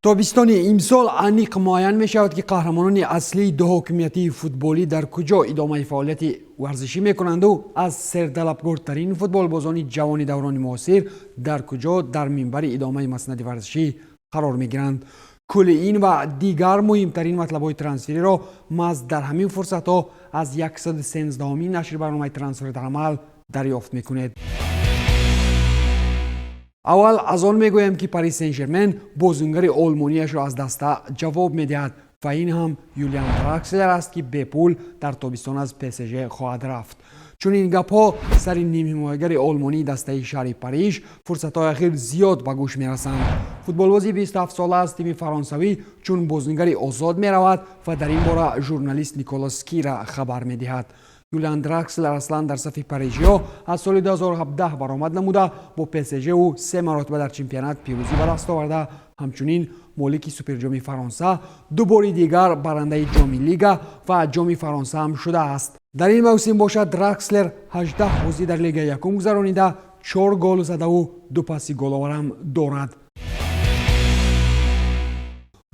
Тобистони имсол аниқ муайян мешавад, ки қаҳрамонони аслии дуҳокимиятии футболӣ дар куҷо идомаи фаъолияти варзишӣ мекунанду аз серталабгортарин футболбозони ҷавони даврони муосир дар куҷо дар минбари идомаи маснади варзишӣ қарор мегиранд. Кулли ин ва дигар муҳимтарин матлабҳои трансфериро маҳз дар ҳамин фурсатҳо аз 113-умин нашри барномаи «Трансфер дар амал» дарёфт мекунед. Аввал аз он мегӯям, ки Пари Сен Жермен бозингари олмонияшро аз даста ҷавоб медиҳад ва ин ҳам Юлиан Дракслер аст, ки бепул дар тобистон аз ПСЖ хоҳад рафт. Чунин гапҳо сари нимҳимоягари олмонии дастаи шаҳри Париж фурсатҳои ахир зиёд ба гӯш мерасанд. Футболбози 27сола аз тими фаронсавӣ чун бозингари озод меравад ва дар ин бора журналист Николас Кира хабар медиҳад. Юлиан Дракслер аслан дар сафи парижиҳо аз соли 2017 баромад намуда, бо ПСЖ ӯ се маротиба дар чемпионат пирӯзӣ ба даст оварда, ҳамчунин молики Суперҷоми Фаронса, ду бори дигар барандаи Ҷоми Лига ва Ҷоми Фаронса ҳам шудааст. Дар ин мавсим бошад, Дракслер 18 бозӣ дар Лигаи якум гузаронида, чор гол задаву ду паси головарам дорад.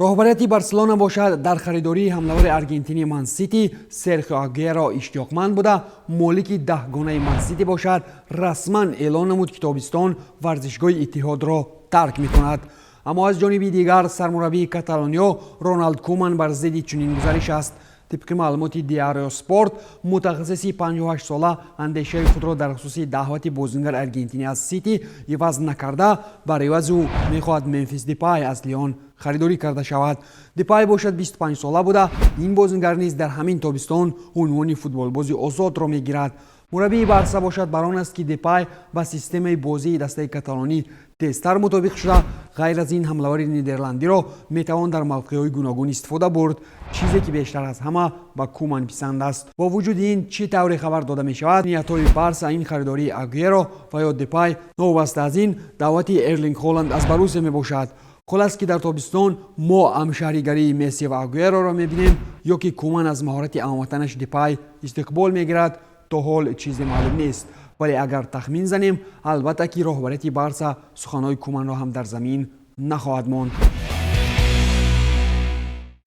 Роҳбарияти Барселона бошад, дар харидории ҳамлавари аргентини Мансити Серхио Агуэро иштиёқманд буда, молики даҳгонаи Мансити бошад, расман эълон намуд, ки тобистон варзишгоҳи Иттиҳодро тарк мекунад. Аммо аз ҷониби дигар сармураббии каталониё Роналд Куман бар зидди чунин гузариш аст. Тибқи маълумоти Диарио Спорт, мутахассиси 58сола андешаи худро дар хусуси даъвати бозингари аргентинӣ аз Сити иваз накарда, бар ивази ӯ мехоҳад Мемфис Депай аз Лион харидорӣ карда шавад. Депай бошад, 25сола буда, ин бозингар низ дар ҳамин тобистон унвони футболбози озодро мегирад. Мураббии Барса бошад, бар он аст, ки Депай ба системаи бозии дастаи каталонӣ тезтар мутобиқ шуда, ғайр аз ин ҳамлавари нидерландиро метавон дар мавқеъҳои гуногун истифода бурд, чизе ки бештар аз ҳама ба Куман писанд аст. Бо вуҷуди ин, чӣ тавре хабар дода мешавад, ниятҳои Барса ин харидории Агуеро ва ё Депай, новобаста аз ин даъвати Эрлинг Холанд аз Боруссия мебошад. Хулас, ки дар тобистон мо ҳамшаҳригарии Месси ва Агуероро мебинем ё ки Куман аз маҳорати ҳамватанаш Депай истиқбол мегирад, то ҳол чизе маълум нест. Вале агар тахмин занем, албатта ки роҳбарияти Барса суханҳои Куманро ҳам дар замин нахоҳад монд.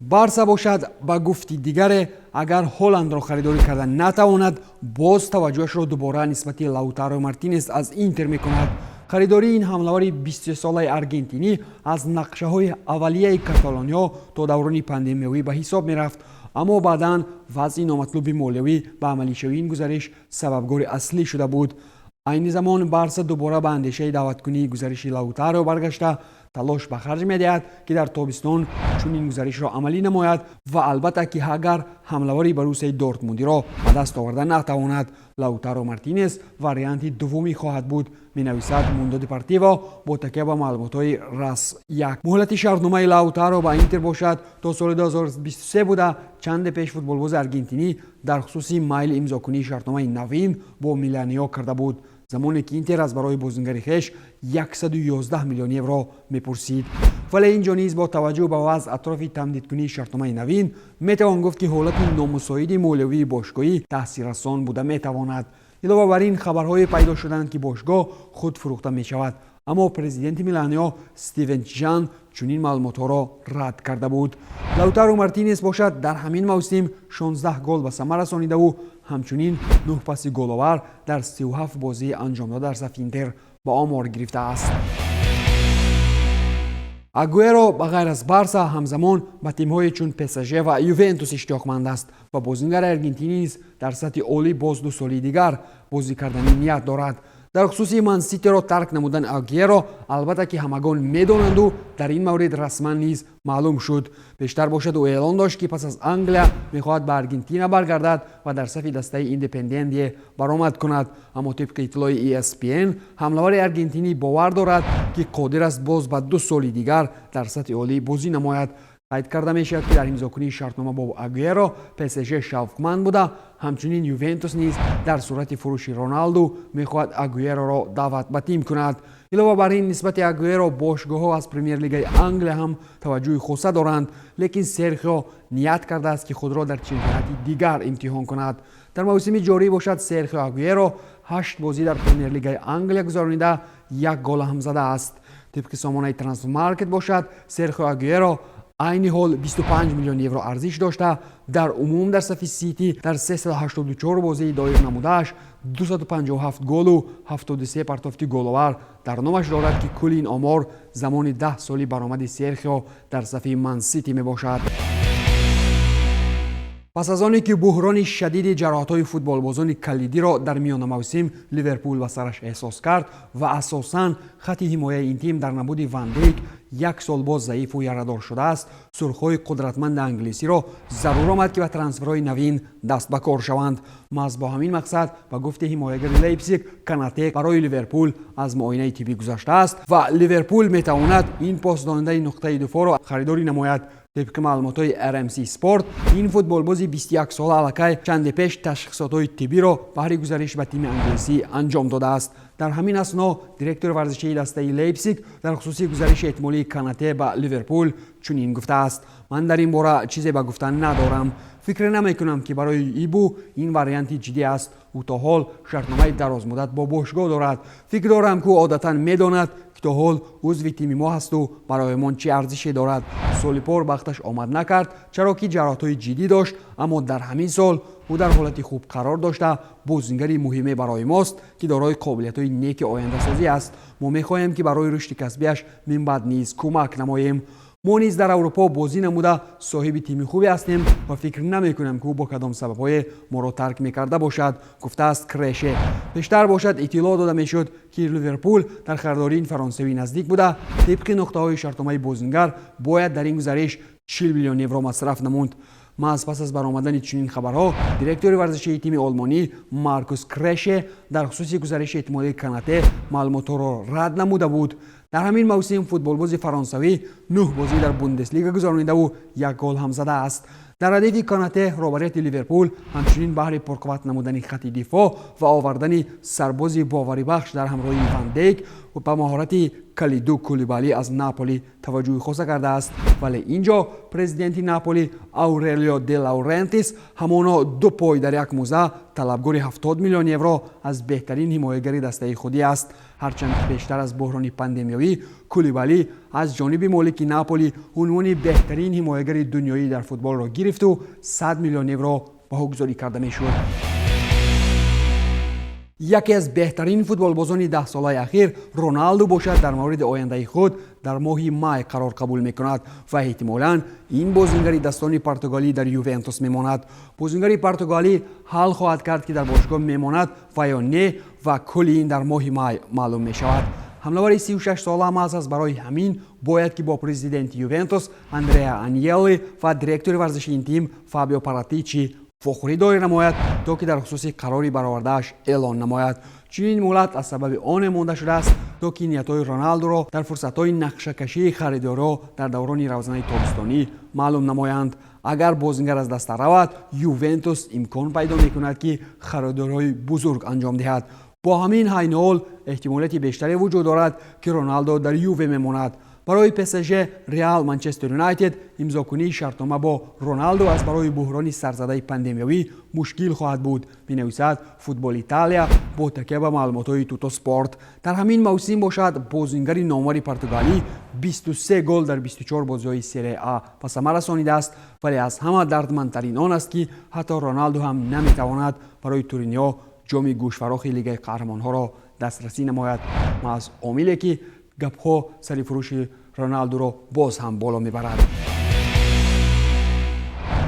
Барса бошад, ба гуфти дигаре, агар Ҳоландро харидорӣ карда натавонад, боз таваҷҷӯҳашро дубора нисбати Лаутаро Мартинес аз Интер мекунад. Харидории ин ҳамлавари 23солаи аргентинӣ аз нақшаҳои аввалияи каталониҳо то даврони пандемиявӣ ба ҳисоб мерафт, аммо баъдан вазъи номатлуби молиявӣ ба амалишавии ин гузариш сабабгори аслӣ шуда буд. Айни замон Барса дубора ба андешаи даъваткунии гузариши Лаутаро баргашта, талош ба харҷ медиҳад, ки дар тобистон чунин гузаришро амалӣ намояд ва албатта ки агар ҳамлавари Боруссияи Дортмундиро ба даст оварда натавонад, Лаутаро Мартинес варианти дуввумӣ хоҳад буд, менависад Мундо Депортиво бо такя ба маълумотҳои Рас як. Муҳлати шартномаи Лаутаро ба Интер бошад, то соли 2023 буда, чанде пеш футболбози аргентинӣ дар хусуси майли имзокунии шартномаи навин бо миланиё карда буд, замоне ки Интер аз барои бозингари хеш 111 миллион евро мепурсид. Вале ин ҷо низ бо таваҷҷӯҳ ба вазъ атрофи тамдидкунии шартномаи навин метавон гуфт, ки ҳолати номусоиди молиявии бошгоҳӣ таъсиррасон буда метавонад. Илова бар ин, хабарҳое пайдо шуданд, ки бошгоҳ худ фурӯхта мешавад, аммо президенти миланиё Стивен Жан чунин маълумотҳоро рад карда буд. Лаутаро Мартинес бошад, дар ҳамин мавсим 16 гол ба самар расонидаву ҳамчунин 9 паси головар дар 37 бозии анҷомдода дар сафи Интер ба омор гирифтааст. Агуэро ба ғайр аз Барса ҳамзамон ба тимҳое чун ПСЖ ва Ювентус иштиёқманд аст ва бозингари аргентинӣ низ дар сатҳи олӣ боз 2 соли дигар бозӣ кардани ният дорад. Дар хусуси Манситеро тарк намудани Агуэро, албатта ки ҳамагон медонанду дар ин маврид расман низ маълум шуд. Бештар бошад, ӯ эълон дошт, ки пас аз Англия мехоҳад ба Аргентина баргардад ва дар сафи дастаи Индепенденте баромад кунад. Аммо тибқи иттилои ESPN, ҳамлавари аргентинӣ бовар дорад, ки қодир аст боз ба 2 соли дигар дар сатҳи олӣ бозӣ намояд. Қайд карда мешавад, ки дар имзокунии шартнома бо Агуэро ПСЖ шавқманд буда, ҳамчунин Ювентус низ дар сурати фурӯши Роналду мехоҳад Агуэроро даъват ба тим кунад. Илова бар ин, нисбати Агуэро бошгоҳҳо аз Премер-лигаи Англия ҳам таваҷҷӯҳи хоса доранд, лекин Серхио ният кардааст, ки худро дар чемпионати дигар имтиҳон кунад. Дар мавсими ҷорӣ бошад, Серхио Агуэро ҳашт бозӣ дар Премер-лигаи Англия гузаронида, як гола ҳам задааст. Тибқи сомонаи Трансфермаркет бошад, Серхио Агуэро айни ҳол 25 миллион евро арзиш дошта, дар умум дар сафи Сити дар 384 бозии доир намудааш 257 голу 73 партофти головар дар номаш дорад, ки кулли ин омор замони 10 соли баромади Серхио дар сафи Мансити мебошад. Пас аз оне ки буҳрони шадиди ҷароҳатҳои футболбозони калидиро дар миёнамавсим Ливерпул ба сараш эҳсос кард ва асосан хати ҳимояи ин тим дар набуди Ван Дейк як сол боз заифу ярадор шудааст, сурхҳои қудратманди англисиро зарур омад, ки ба трансферҳои навин даст ба кор шаванд. Маҳз бо ҳамин мақсад, ба гуфти ҳимоягари Лейпсиг, Канате барои Ливерпул аз муоинаи тиббӣ гузаштааст ва Ливерпул метавонад ин посдонандаи нуқтаи дифоъро харидорӣ намояд. Тибқи маълумотҳои RMC Спорт, ин футболбози 21сола аллакай чанде пеш ташхисотҳои тиббиро баҳри гузариш ба тими англисӣ анҷом додааст. Дар ҳамин асно директори варзишии дастаи Лейпсиг дар хусуси гузариши эҳтимолии Канате ба Ливерпул чунин гуфтааст: «Ман дар ин бора чизе ба гуфтан надорам. Фикр намекунам, ки барои Ибу ин варианти ҷиддӣ аст. Ӯ то ҳол шартномаи дарозмуддат бо бошгоҳ дорад. Фикр дорам, ки ӯ одатан медонад, ки то ҳол узви тими мо ҳасту барои чӣ арзише дорад. Соли пор бахташ омад накард, чаро ки ҷароҳатҳои ҷиддӣ дошт, аммо дар ҳамин сол ӯ дар ҳолати хуб қарор дошта, бозингари муҳиме барои мост, ки дорои қобилиятҳои неки ояндасозӣ аст. Мо мехоҳем, ки барои рушди касбиаш минбаъд низ кӯмак намоем. Мо низ дар Аврупо бозӣ намуда, соҳиби тими хубе ҳастем ва фикр намекунам, ки ӯ бо кадом сабабҳое моро тарк мекарда бошад», гуфтааст Креше. Пештар бошад, иттилоъ дода мешуд, ки Ливерпул дар харидории ин фаронсавӣ наздик буда, тибқи нуқтаҳои шартномаи бозингар бояд дар ин гузариш 40 миллион евро масраф намуд. Маҳз пас аз баромадани чунин хабарҳо, директори варзишии тими олмонӣ Маркус Креше дар хусуси гузариши эҳтимолии Канате маълумотҳоро рад намуда буд. Дар ҳамин мавсим футболбози фаронсавӣ нӯҳ бозӣ дар Бундеслига гузаронидаву як гол ҳам задааст. Дар радифи Канате роҳбарияти Ливерпул ҳамчунин баҳри пурқувват намудани хати дифоъ ва овардани сарбози боварибахш дар ҳамроҳии Ван Дейк ба маҳорати Калиду Кулибали аз Наполи таваҷҷӯҳи хоса кардааст. Вале ин ҷо президенти Наполи Аурелио де Лаурентис ҳамоно ду пой дар як муза талабгори 70 миллион евро аз беҳтарин ҳимоягари дастаи худӣ аст. Ҳарчанд пештар аз буҳрони пандемиявӣ Кулибали аз ҷониби молики Наполи унвони беҳтарин ҳимоягари дунёӣ дар футболро гирифту 100 миллион евро баҳогузорӣ карда мешуд. Яке аз беҳтарин футболбозони 10-солаи ахир, Роналду бошад, дар мавриди ояндаи худ дар моҳи май қарор қабул мекунад ва эҳтимолан ин бозингари дастони португалӣ дар Ювентус мемонад. Бозингари португалӣ ҳал хоҳад кард, ки дар бошгоҳ мемонад ва ё не, ва кулли ин дар моҳи май маълум мешавад. Ҳамлавари 36сола маҳз аз барои ҳамин бояд, ки бо президенти Ювентус Андреа Аньелли ва директори варзиши ин тим Фабио Паратичи вохӯрӣ доир намояд, то ки дар хусуси қарори баровардааш эълон намояд. Чунин муҳлат аз сабаби оне монда шудааст, то ки ниятҳои Роналдуро дар фурсатҳои нақшакашии харидориҳо дар даврони равзанаи тобистонӣ маълум намоянд. Агар бозингар аз даста равад, Ювентус имкон пайдо мекунад, ки харидориҳои бузург анҷом диҳад. Бо ҳамин айни ҳол эҳтимолияти бештаре вуҷуд дорад, ки Роналдо дар Юве мемонад. Барои ПСЖ, Реал, Манчестер Юнайтед имзокунии шартнома бо Роналдо аз барои буҳрони сарзадаи пандемиявӣ мушкил хоҳад буд, менависад Футбол Италия бо такя ба маълумотҳои Туто Спорт. Дар ҳамин мавсим бошад, бозингари номвари португалӣ 23 гол дар 24 бозиҳои Серия А ба самар расонидааст. Вале аз ҳама дардмандтарин он аст, ки ҳатто Роналдо ҳам наметавонад барои туриниҳо ҷоми гӯшфарохи Лигаи қаҳрамонҳоро дастрасӣ намояд. Маҳз омиле, ки гапҳо сари фурӯши Роналдуро боз ҳам боло мебарад.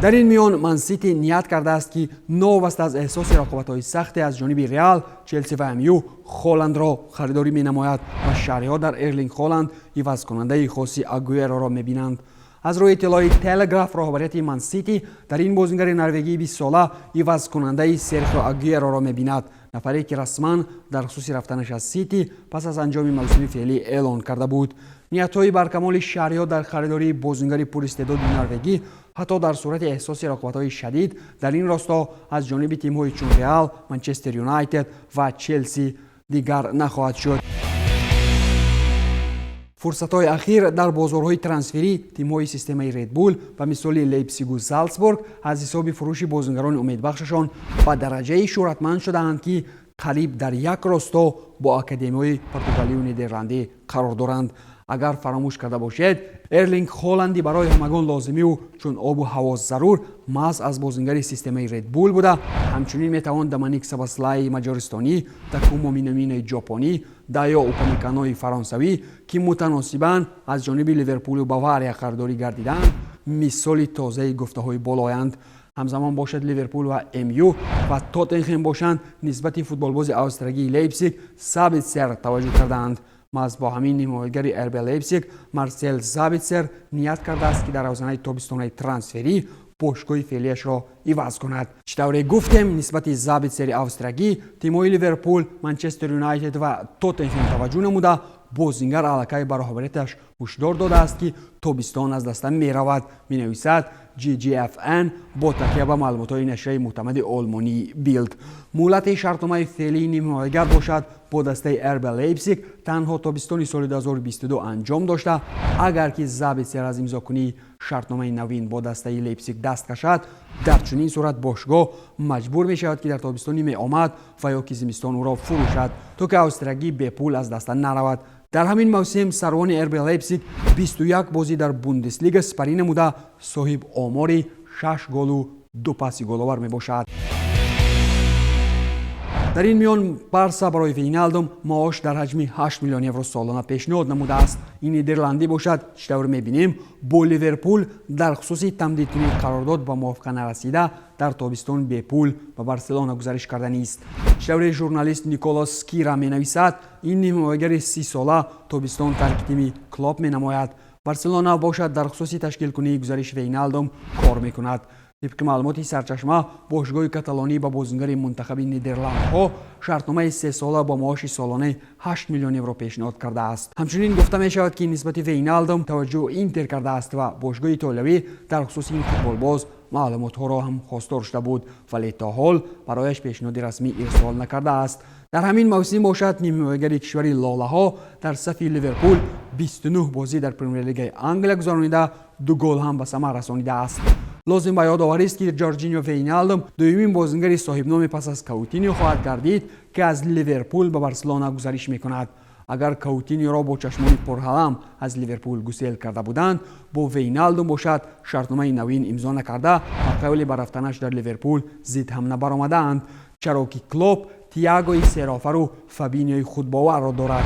Дар ин миён Мансити ният кардааст, ки новобаста аз эҳсоси рақобатҳои сахте аз ҷониби Реал, Челси ва МЮ, Холандро харидорӣ менамояд ва шарҳиҳо дар Эрлинг Холанд ивазкунандаи хоси Агуэроро мебинанд. Аз рӯи иттилои Телеграф, роҳбарияти Мансити дар ин бозингари норвегии 20сола ивазкунандаи Серхио Агуэроро мебинад, нафаре ки расман дар хусуси рафтанаш аз Сити пас аз анҷоми мавсими феълӣ эълон карда буд. Ниятҳои баркамоли шаҳриҳо дар харидории бозингари пуристеъдоди норвегӣ ҳатто дар сурати эҳсоси рақобатҳои шадид дар ин росто аз ҷониби тимҳои чун Реал, Манчестер Юнайтед ва Челси дигар нахоҳад шуд. Фурсатҳои ахир дар бозорҳои трансферӣ тимҳои системаи Редбул ба мисоли Лейпсигу Залцбург аз ҳисоби фурӯши бозингарони умедбахшашон ба дараҷаи шӯҳратманд шудаанд, ки қариб дар як росто бо академияҳои португалию нидерландӣ қарор доранд. Агар фаромӯш карда бошед, Эрлинг Холанди барои ҳамагон лозимиву чун обу ҳаво зарур маҳз аз бозингари системаи Редбул буда, ҳамчунин метавон Доминик Собослаи маҷористонӣ, Такумо Минаминои ҷопонӣ, Дайо Упамеканои фаронсавӣ, ки мутаносибан аз ҷониби Ливерпулу Бавария харидорӣ гардидаанд, мисоли тозаи гуфтаҳои болоянд. Ҳамзамон бошад, Ливерпул ва МЮ ва Тоттенхем бошанд, нисбати футболбози австрагии Лейпсиг Сабитсер таваҷҷӯҳ кардаанд. Маҳз бо ҳамин ҳимоятгари РБ Лейпсиг Марсел Забитсер ният кардааст, ки дар равзанаи тобистонаи трансферӣ бошгоҳи феълияшро иваз кунад. Чӣ тавре гуфтем, нисбати Забитсери австрагӣ тимҳои Ливерпул, Манчестер Юнайтед ва Тоттенхем таваҷҷӯҳ намуда, бозингар аллакай ба роҳбарияташ ҳушдор додааст, ки тобистон аз даста меравад, менависад GGFN бо такя ба маълумотҳои нашрияи мӯътамади олмонии Билд. Муҳлати шартномаи феълии нимҳимоятгар бошад, бо дастаи РБ Лейпсиг танҳо тобистони соли 2022 анҷом дошта, агар ки Забитсер аз имзокунии шартномаи навин бо дастаи Лейпсиг даст кашад, дар чунин сурат бошгоҳ маҷбур мешавад, ки дар тобистони меомад ва ё ки зимистон ӯро фурӯшад, то ки австрагӣ бепул аз даста наравад. Дар ҳамин мавсим сарвони РБ Лейпсиг 21 бозӣ дар Бундеслига сипарӣ намуда, соҳиб омори 6 голу 2 паси головар мебошад. Дар ин миён Барса барои Вейналдум маош дар ҳаҷми 8 миллион евро солона пешниҳод намудааст. Ин нидерландӣ бошад, чӣ тавр мебинем, бо Ливерпул дар хусуси тамдидкунии қарордод ба мувофиқа нарасида, дар тобистон бепул ба Барселона гузариш карданист. Чӣ тавре журналист Николас Скира менависад, ин ҳимоягари 30-сола тобистон тарки тими Клоп менамояд. Барселона бошад, дар хусуси ташкилкунии гузариши Вейналдум кор мекунад. Тибқи маълумоти сарчашма, бошгоҳи каталонӣ ба бозингари мунтахаби Нидерландҳо шартномаи сесола бо маоши солонаи 8 миллион евро пешниҳод кардааст. Ҳамчунин гуфта мешавад, ки нисбати Вейналдум таваҷҷӯҳ Интер кардааст ва бошгоҳи итолиявӣ дар хусуси ин футболбоз маълумотҳоро ҳам хостор шуда буд, вале то ҳол барояш пешниҳоди расмӣ ирсол накардааст. Дар ҳамин мавсим бошад, нимҳимоягари кишвари лолаҳо дар сафи Ливерпул 29 бозӣ дар Премер-лигаи Англия гузаронида, ду гол ҳам ба самар расонидааст. Лозим ба ёд оварист, ки Ҷорҷинио Вейналдум дуюмин бозингари соҳибноми пас аз Каутинио хоҳад гардид, ки аз Ливерпул ба Барселона гузариш мекунад. Агар Каутиниоро бо чашмони пурҳалам аз Ливерпул гусел карда буданд, бо Вейналдум бошад, шартномаи навин имзо накарда, ба қавли ба рафтанаш дар Ливерпул зид ҳам набаромадаанд, чаро ки Клоп Тиагои серофару Фабиниои худбоварро дорад.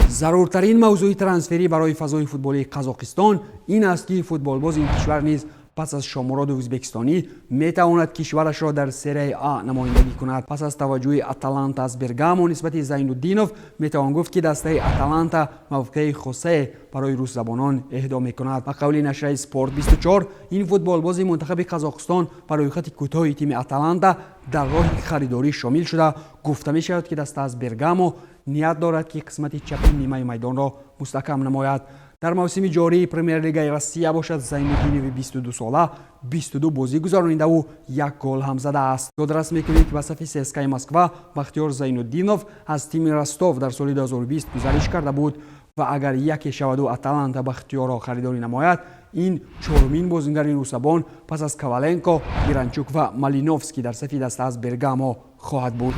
Заруртарин мавзӯи трансферӣ барои фазои футболии Қазоқистон ин аст, ки футболбози ин кишвар низ пас аз Шомуроди ӯзбекистонӣ метавонад кишварашро дар Серияи А намояндагӣ кунад. Пас аз таваҷҷӯҳи Аталанта аз Бергамо нисбати Зайнуддинов, метавон гуфт, ки дастаи Аталанта мавқеи хосае барои русзабонон эҳдо мекунад. Ба қавли нашрияи Спорт 24, ин футболбози мунтахаби Қазоқистон ба рӯйхати кӯтоҳи тими Аталанта дар роҳи харидорӣ шомил шуда, гуфта мешавад, ки даста аз Бергамо ният дорад, ки қисмати чапи нимаи майдонро мустаҳкам намояд. Дар мавсими ҷории Премер-лигаи Россия бошад, Зайнуддинови 22-сола 22 бозӣ гузаронидаву як гол ҳам задааст. Ёдрас мекунем, ки ба сафи ЦСКАи Москва Бахтиёр Зайнуддинов аз тими Ростов дар соли 2020 гузариш карда буд ва агар яке шаваду Аталанта Бахтиёрро харидорӣ намояд, ин чорумин бозингари русабон пас аз Коваленко, Миранчук ва Малиновский дар сафи даста аз Бергамо хоҳад буд.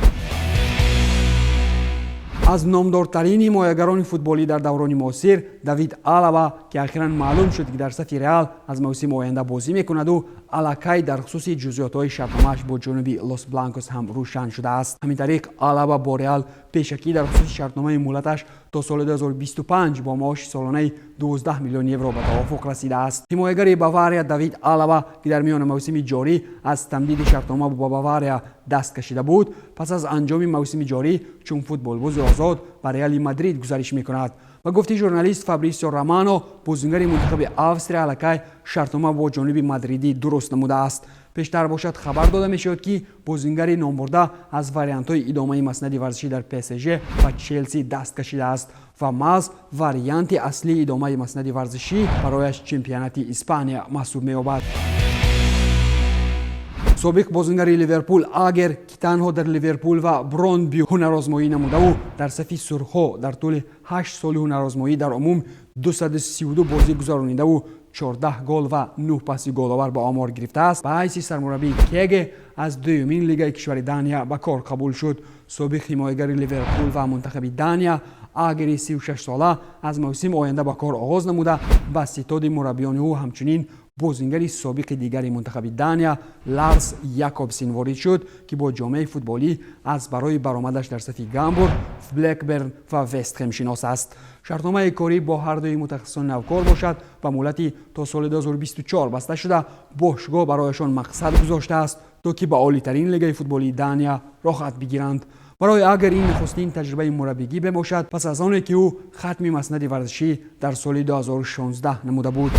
Аз номдортарин ҳимоягарони футболӣ дар даврони муосир Давид Алаба, ки ахиран маълум шуд, ки дар сафи Реал аз мавсими оянда бозӣ мекунаду аллакай дар хусуси ҷузъиётҳои шартномааш бо ҷониби Лос Бланкос ҳам рӯшан шудааст. Ҳамин тариқ, Алаба бо Реал пешакӣ дар хусуси шартномаи муҳлаташ то соли 2025 бо маоши солонаи 12 миллион евро ба тавофуқ расидааст. Ҳимоягари Бавария Давид Алаба, ки дар миёни мавсими ҷорӣ аз тамдиди шартнома бо Бавария даст кашида буд, пас аз анҷоми мавсими ҷорӣ чун футболбози озод ба Реали Мадрид гузариш мекунад. Ба гуфти журналист Фабрисио Романо, бозингари мунтахаби Австрия аллакай шартнома бо ҷониби мадридӣ дуруст намудааст. Пештар бошад, хабар дода мешавад, ки бозингари номбурда аз вариантҳои идомаи маснади варзишӣ дар ПСЖ ва Челси даст кашидааст ва маҳз варианти аслии идомаи маснади варзишӣ барояш чемпионати Испания маҳсуб меёбад. Собиқ бозингари Ливерпул Агер, ки танҳо дар Ливерпул ва Брондбю ҳунарозмоӣ намудаву дар сафи сурхҳо дар тӯли 8 соли ҳунарозмоӣ дар умум 232 бозӣ гузаронидаву 14 гол ва 9 паси головар ба омор гирифтааст, ба ҳайси сармураббии Кеге аз дуюмин лигаи кишвари Дания ба кор қабул шуд. Собиқ ҳимоягари Ливерпул ва мунтахаби Дания Агери 36сола аз мавсими оянда ба кор оғоз намуда, ба ситоди мураббиёни ӯ ҳамчунин бозингари собиқи дигари мунтахаби Дания Ларс Якобсен ворид шуд, ки бо ҷомеаи футболӣ аз барои баромадаш дар сафи Гамбург, Блекберн ва Вестхем шинос аст. Шартномаи корӣ бо ҳардуи мутахассисони навкор бошад, ба муҳлати то соли 2024 баста шуда, бошгоҳ барояшон мақсад гузоштааст, то ки ба олитарин лигаи футболии Дания роҳат бигиранд. Барои Агер ин нахустин таҷрибаи мураббигӣ мебошад, пас аз оне ки ӯ хатми маснади варзишӣ дар соли 2016 намуда буд.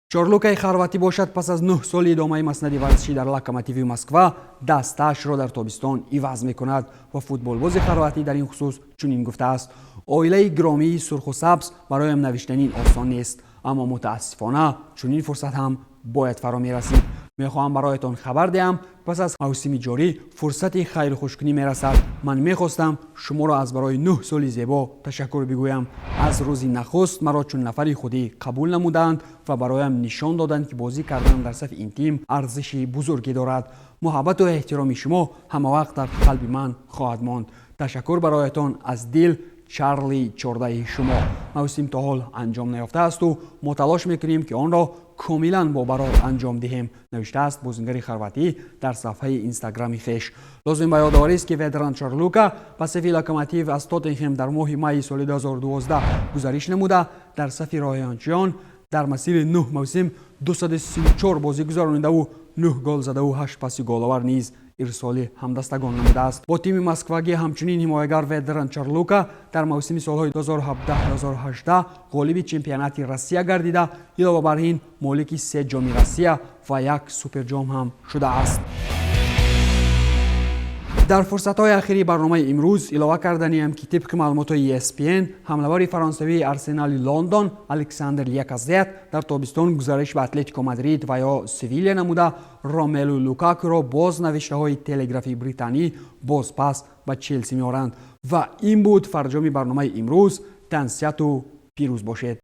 Чорлукаи хорватӣ бошад, пас аз 9 соли идомаи маснади варзишӣ дар Локомотиви Москва дастаашро дар тобистон иваз мекунад ва футболбози хорватӣ дар ин хусус чунин гуфтааст: «Оилаи гиромии сурху сабз, бароям навиштанин осон нест, аммо мутаассифона чунин фурсат ҳам бояд фаро мерасид. Мехоҳам бароятон хабар диҳам, пас аз мавсими ҷорӣ фурсати хайрухушкунӣ мерасад. Ман мехостам шуморо аз барои 9 соли зебо ташаккур бигӯям. Аз рӯзи нахуст маро чун нафари худӣ қабул намуданд ва бароям нишон доданд, ки бозӣ кардан дар сафи ин тим арзиши бузургӣ дорад. Муҳаббату эҳтироми шумо ҳамавақт дар қалби ман хоҳад монд. Ташаккур бароятон аз дил. Чарли 14-и шумо». Мавсим то ҳол анҷом наёфтаасту мо талош мекунем, ки онро комилан бо барор анҷом диҳем, навиштааст бозингари хорватӣ дар сафҳаи Инстаграми хеш. Лозим ба ёдоварист, ки Ведран Чорлука ба сафи Локомотив аз Тоттенхем дар моҳи майи соли 2012 гузариш намуда, дар сафи роҳиёнчиён дар масири 9 мавсим 234 бозӣ гузаронидаву 9 гол задаву 8 паси головар низ ирсоли ҳамдастагон намудааст. Бо тими москвагӣ ҳамчунин ҳимоягар Ведран Чарлука дар мавсими солҳои 2017-2018 ғолиби чемпионати Россия гардида, илова бар ин молики се ҷоми Россия ва як суперҷом ҳам шудааст. Дар фурсатҳои ахири барномаи имрӯз илова карданиам, ки тибқи маълумотҳои ESPN ҳамлавари фаронсавии Арсенали Лондон Александр Ляказет дар тобистон гузариш ба Атлетико Мадрид ва ё Севилия намуда, Ромелу Лукакуро боз навиштаҳои Телеграфи Британӣ бозпас ба Челси меоранд. Ва ин буд фарҷоми барномаи имрӯз. Тансиҳату пирӯз бошед.